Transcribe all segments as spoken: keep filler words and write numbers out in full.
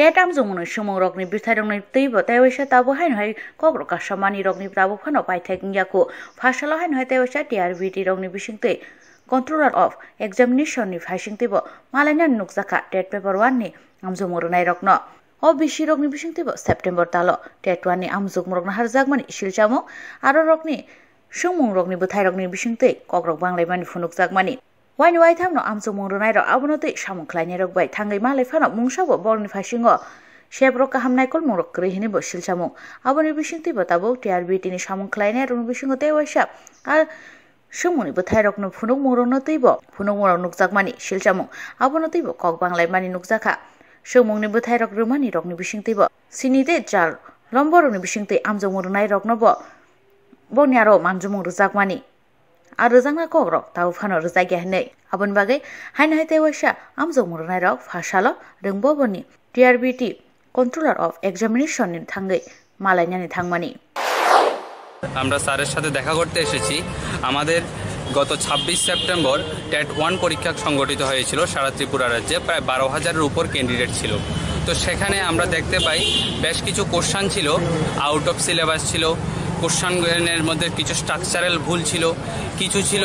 Tet amjokmungni swngmungrokni bwthairokni twibo tei waisa tabuk haino hai kokrok kasamani rokni tabuk phano paithak wngya kho. Phasalo haino hai tei waisa T R B T rokni bisingtwi Controller of Examination ni phaising twibo malainani nukjakha Tet paper one ni amjokmung rwnairokno. O B C rokni bising twibo September talo Tet one ni amjokmungrokno harjakmani silchamung, aro rokni swngmungrokni bwthairokni bisingtwi kokrok banglaimani phunukjakmani. Waini waithamno amjokmung rwnairok abono twi samung khlainairok bai thangwi malai phano mungsabo borokni phaisingo sebrok kaham naikolmungrok kwrwi hwnwibo silchamung. Aboni bisingtwibo tabuk T R B T ni samung khlainairokni bisingo tei waisa a swngmungni bwthairokno phunukmungrokno twibo phunukmungrok nukjakmani silchamung. Abono twibo kok banglaimani nukjakha. Swngmungni bwthairok rwmanirokni bisingtwibo sini tei jal lomborokni bisingtwi amjokmung rwnairoknobo boni aro manjomung rwjakmani. A rwjaknai kokrok tabuk phano rwjakya hwnwi. Aboni bagwi haino hai tei waisa amjokmung rwnairok phasalo rwngboboni T R B T Controller of Examination ni thangwi malainani thangmani. আমরা স্যারের সাথে দেখা করতে এসেছি। আমাদের গত ছাব্বিশ September TET one পরীক্ষা সংগঠিত হয়েছিল সারা ত্রিপুরা রাজ্যে, প্রায় বারো হাজারের উপর ক্যান্ডিডেট ছিল। তো সেখানে আমরা দেখতে পাই বেশ কিছু কোশ্চান ছিল, আউট অফ সিলেবাস ছিল, কোশ্চানের মধ্যে কিছু স্ট্রাকচারাল ভুল ছিল, কিছু ছিল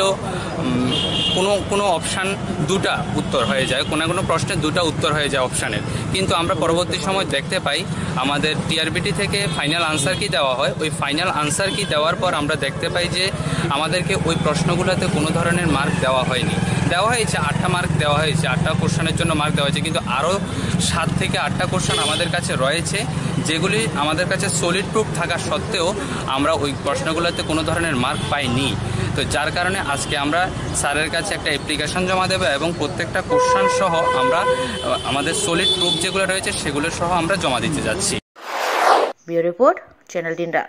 উম, কোনো কোনো অপশান দুটা উত্তর হয়ে যায়, কোনো কোনো প্রশ্নে দুটা উত্তর হয়ে যায় অপশানের। কিন্তু আমরা পরবর্তী সময় দেখতে পাই আমাদের টিআরবিটি থেকে ফাইনাল আনসার কি দেওয়া হয়, ওই ফাইনাল আনসার কি দেওয়ার পর আমরা দেখতে পাই যে আমাদেরকে ওই প্রশ্নগুলোতে কোনো ধরনের মার্ক দেওয়া হয়নি। দেওয়া হয়েছে আটটা মার্ক দেওয়া হয়েছে, আটটা কোশ্চানের জন্য মার্ক দেওয়া হয়েছে, কিন্তু আরও সাত থেকে আটটা কোশ্চান আমাদের কাছে রয়েছে, যেগুলি আমাদের কাছে সলিড প্রুফ থাকা সত্ত্বেও আমরা ওই প্রশ্নগুলোতে কোনো ধরনের মার্ক পাইনি। তো যার কারণে আজকে আমরা স্যারের কাছে একটা অ্যাপ্লিকেশন জমা দেবো এবং প্রত্যেকটা কোশ্চান সহ আমরা আহ, আমাদের সলিড প্রুফ যেগুলো রয়েছে সেগুলো সহ আমরা জমা দিতে যাচ্ছি। Bureau Report, Channel Dinda.